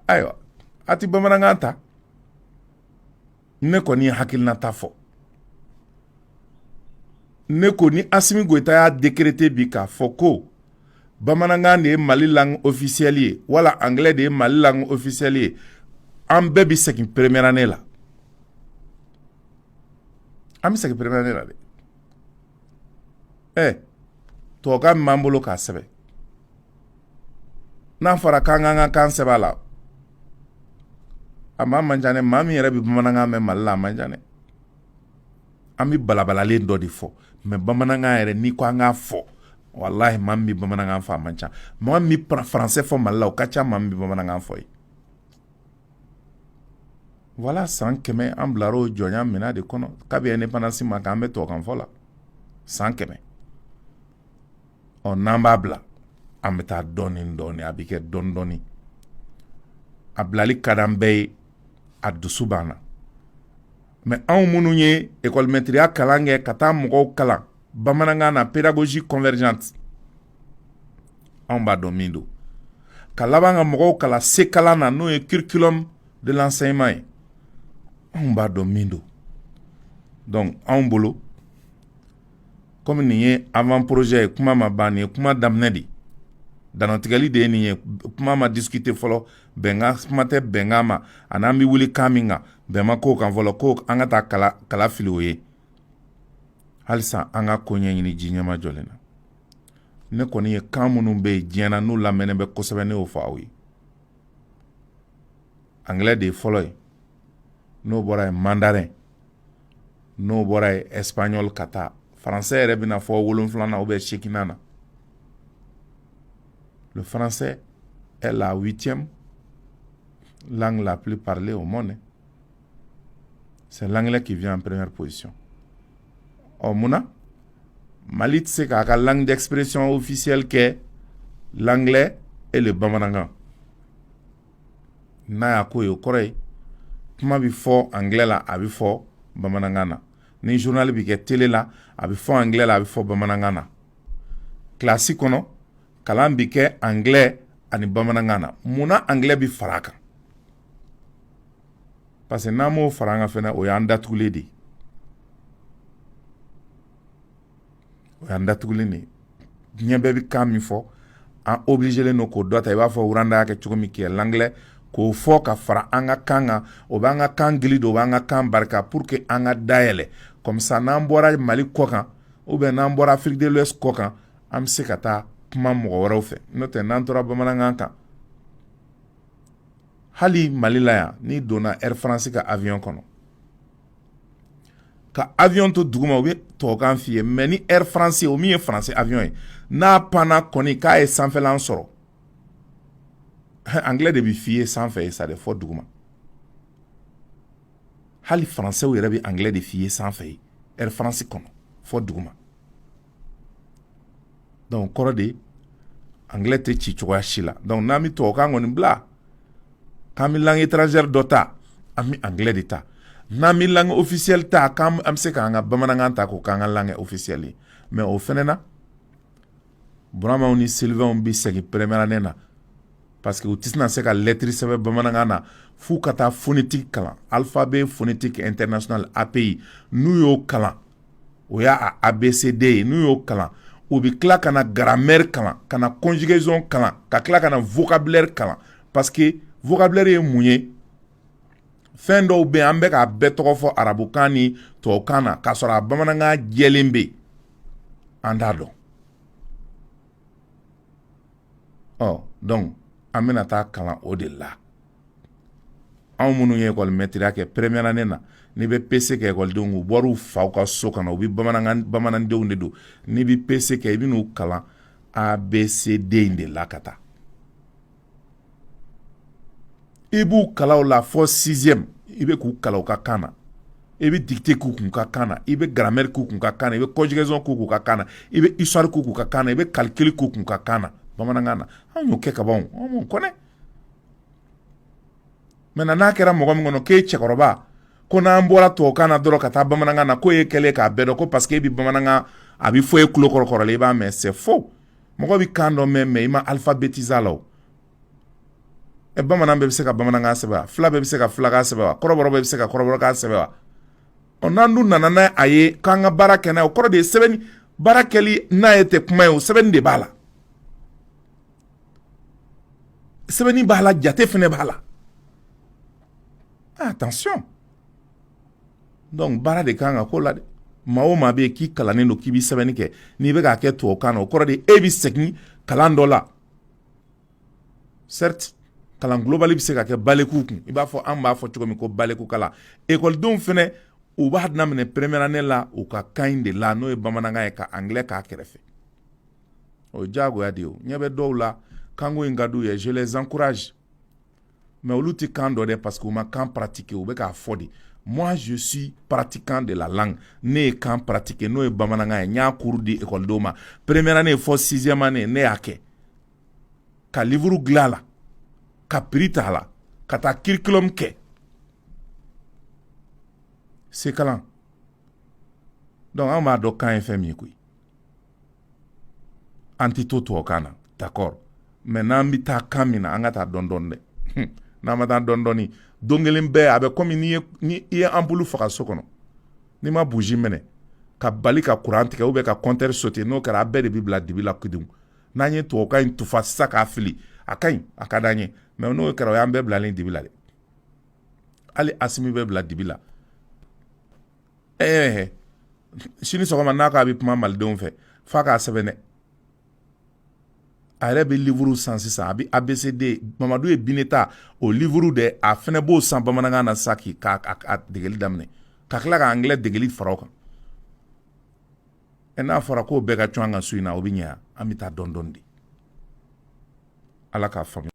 Ayiwa, a ti bamanankan ta. Ne kɔni ye hakilinata fɔ. Ne ko ni Asimi Goyita y'a décréter bi k'a fɔ ko bamanankan de ye Mali langue officielle ye, wala anglais de ye Mali langue officielle ye, an bɛɛ bɛ segin première année la. An bɛ segin première année la dɛ. Ɛ, tubabukan min b'an bolo k'a sɛbɛn, n'a fɔra k'an k'an ka kan sɛbɛn a la, a maa man ca dɛ. Maa min yɛrɛ bɛ bamanankan mɛn Mali la, a man ca dɛ. An bɛ balabalalen dɔ de fɔ, mais bamanankan yɛrɛ, n'i ko an k'a fɔ, walahi, maa min bɛ bamanankan fɔ, a man ca. Maa min bɛ français fɔ Mali la, o ka ca maa min bɛ bamanankan fɔ ye. Voilà, san 100 an bilara o jɔnya minɛn de kɔnɔ. Kabi indépendance ma k'an bɛ tubabukan fɔ la san 100. Ɔ, n'an b'a bila, an bɛ taa dɔɔni dɔɔni, a bɛ kɛ dɔɔni dɔɔni. A bilali ka d'an bɛɛ ye, a dusu b'an na. Mais anw minnu ye ekɔlimɛtiriya kalan kɛ ka taa mɔgɔw kalan bamanankan na, pédagogie convergente, anw b'a dɔn min don. Ka laban ka mɔgɔw kalan se kalan na, n'o ye curriculum de l'enseignement ye, anw b'a dɔn min don. Donc anw bolo, komi nin ye avant projet ye, kuma ma ban, nin ye kuma daminɛ de, dantigɛli de ye nin ye. Kuma ma discuter fɔlɔ, bɛnkan kuma tɛ. Bɛnkan ma a n'an bɛ wuli kan min kan, bɛn ma k'o kan fɔlɔ, ko an ka taa kala kala fili o ye. Halisa an ka ko ɲɛɲini ji ɲɛma jɔlen na. Ne kɔni ye kan minnu bɛ yen diɲɛ na, n'u lamɛnnen bɛ kosɛbɛ, ne y'o fɔ aw ye. Anglais de ye fɔlɔ ye, n'o bɔra yen, mandarin, n'o bɔra yen, espagnol, ka taa français yɛrɛ bɛna fɔ wolonfilanan ou bien seeginnan na. Le français est la huitième langue la plus parlée au monde. C'est l'anglais qui vient en première position. Ɔ, mun na Mali tɛ se k'a ka langue d'expression officielle kɛ l'anglais et le bamanankan? N'a y'a ko ye, o kɔrɔ ye kuma bɛ fɔ anglais la, a bɛ fɔ bamanankan na. Ni journal bɛ kɛ télé la, a bɛ fɔ anglais la, a bɛ fɔ bamanankan na. Kilasi kɔnɔ, kalan bɛ kɛ anglais ani bamanankan na. Munna anglais bɛ fara a kan? Parce que n'an m'o fara an kan fɛnɛ, o y'an datugulen de ye, o y'an datugulen de ye. Diɲɛ bɛɛ bɛ kan min fɔ, an obligélen don k'o dɔ ta. I b'a fɔ Rwanda y'a kɛ cogo min, qui est l'anglais, k'o fɔ ka fara an ka kan kan, o b'an ka kan gili don, o b'an ka kan barika, pour que an ka dayɛlɛ. Comme ça, n'an bɔra Mali kɔ kan ou bien n'an bɔra Afrique de l'Ouest kɔ kan, an bɛ se ka taa kuma mɔgɔ wɛrɛw fɛ. N'o tɛ, n'an tora bamanankan kan, hali Mali la yan, n'i donna Air France ka avion kɔnɔ, ka avion to duguma, u bɛ tubabukan f'i ye. Mais ni Air France, o min ye français avion ye, n'a panna kɔni k'a ye sanfɛlan sɔrɔ, anglais de bɛ f'i ye sanfɛ ye sa dɛ, fɔ duguma. Hali français yɛrɛ bɛ anglais de f'i ye sanfɛ ye Air France kɔnɔ, fɔ duguma. Donc kɔrɔ de, anglais tɛ ci cogoya si la. Donc n'an bɛ tubabukan kɔni bila k'an bɛ langue étrangère dɔ ta, an bɛ anglais de ta. N'an bɛ langue officielle ta, k'an bɛ se k'an ka bamanankan ta k'o k'an ka langue officielle ye. Mais o fɛnɛ na, Buramaw ni Sylvainw bɛ segin première année na, parce que u tɛna se ka lettre sɛbɛn bamanankan na f'u ka taa phonétique kalan, alphabet phonétique international, API. N'u y'o kalan, o y'a ABCD ye. N'u y'o kalan, u bɛ tila ka na grammaire kalan, ka na conjugaison kalan, ka tila ka na vocabulaire kalan. Parce que vocabulaire ye mun ye? Fɛn dɔw bɛ yen, an bɛ k'a bɛɛ tɔgɔ fɔ arabukan ni tubabukan na, k'a sɔrɔ a bamanankan jɛlen bɛ yen, an t'a dɔn. Ɔ, donc an bɛna taa kalan o de la. Anw minnu ye ekɔlimɛtiriya kɛ première année na, n'i bɛ PC kɛ ekɔlidenw, u bɔr'u faw ka so ka na, u bɛ bamanankan, bamanandenw de don. N'i bɛ PC kɛ, i bɛ n'u kalan ABCD in de la ka taa. I b'u kalan o la fɔ sixième. I bɛ k'u kalan u ka kan na, i bɛ dictée k'u kun ka kan na, i bɛ grammaire k'u kun ka kan na, i bɛ conjugaison k'u kun ka kan na, i bɛ histoire k'u kun ka kan na, i bɛ calcul k'u kun ka kan na bamanankan na. Anw y'o kɛ ka ban, anw m'o kɔnɛ. Maintenant, n'a kɛra mɔgɔ min kɔnɔ k'e cɛkɔrɔba, ko n'an bɔra tubabukan na dɔrɔn ka taa bamanankan na, k'o ye kɛlen k'a bɛɛ dɔn, ko parce que e bɛ bamanankan, a bɛ fɔ e tulo kɔrɔ kɔrɔlen, i b'a mɛn, c'est faux. Mɔgɔ bɛ kan dɔ mɛn, mais i ma alphabétiser a la. O Ɛ, bamanan bɛɛ bɛ se ka bamanankan sɛbɛn wa? Fila bɛɛ bɛ se ka filakan sɛbɛn wa? Kɔrɔbɔrɔ bɛɛ bɛ se ka kɔrɔbɔrɔkan sɛbɛn wa? Ɔ, n'an dun nana n'a a ye k'an ka baara kɛ n'a ye, o kɔrɔ de ye sɛbɛnni baara kɛli n'a ye tɛ kuma ye o. Sɛbɛnni de b'a la, sɛbɛnni b'a la, jate fɛnɛ b'a la. Attention, donc baara de kan ka k'o la dɛ. Maa o maa bɛ yen k'i kalannen don, k'i bɛ sɛbɛnni kɛ, n'i bɛ k'a kɛ tubabukan na, o kɔrɔ de e bɛ segin kalan dɔ la. Certes, kalan global bɛ se ka kɛ balikuw kun, i b'a fɔ an b'a fɔ cogo min ko baliku kalan. Ekɔlidenw fɛnɛ, u b'a daminɛ première année la u ka kan in de la, n'o ye bamanankan ye, ka anglais k'a kɛrɛfɛ. O ye diyagoya de ye. O ɲɛ bɛ dɔw la, kanko in ka d'u ye, je les encourage, mais olu tɛ kan dɔn dɛ, parce que u ma kan pratiquer, u bɛ k'a fɔ de. Moi, je suis pratiquant de la langue. Ne ye kan pratiquer, n'o ye bamanankan ye. N y'a cours di ekɔlidenw ma, première année fɔ sixième année. Ne y'a kɛ ka livre dilan a la, ka prix ta a la, ka taa curriculum kɛ sekalan. Donc an b'a dɔn kan ye fɛn min ye koyi. An tɛ to tubabukan na, d'accord, mais n'an bɛ taa kan min na, an ka taa dɔɔni dɔɔni dɛ. N'an ma taa dɔɔni dɔɔni, don kelen bɛɛ a bɛ komi n'i ye ni i ye ampoule faga so kɔnɔ, n'i ma bougie minɛ ka bali ka courant tigɛ ou bien ka compteur sauter, n'o kɛra, a bɛɛ de bɛ bila dibi la kidenw. N'an ye tubabukan in tufa sisan k'a fili, a ka ɲi, a ka d'an ye, mais n'o kɛra, o y'an bɛɛ bilalen dibi la dɛ. Hali Asimi bɛ bila dibi la. Ɛɛ, sini sɔgɔma n'a k'a bɛ kuma malidenw fɛ, f'a k'a sɛbɛn dɛ. A yɛrɛ bɛ livre san sisan, a bɛ ABCD Mamadu ye Bineta o livre dɛ, a fɛnɛ b'o san bamanankan na sisan k'i k'a degeli daminɛ, ka tila ka anglais degeli fara o kan. Ɛ, n'a fɔra k'o bɛɛ ka cun an kan su in na, o bɛ ɲɛ? An bɛ taa dɔɔni dɔɔni de. Ala k'a faamuya.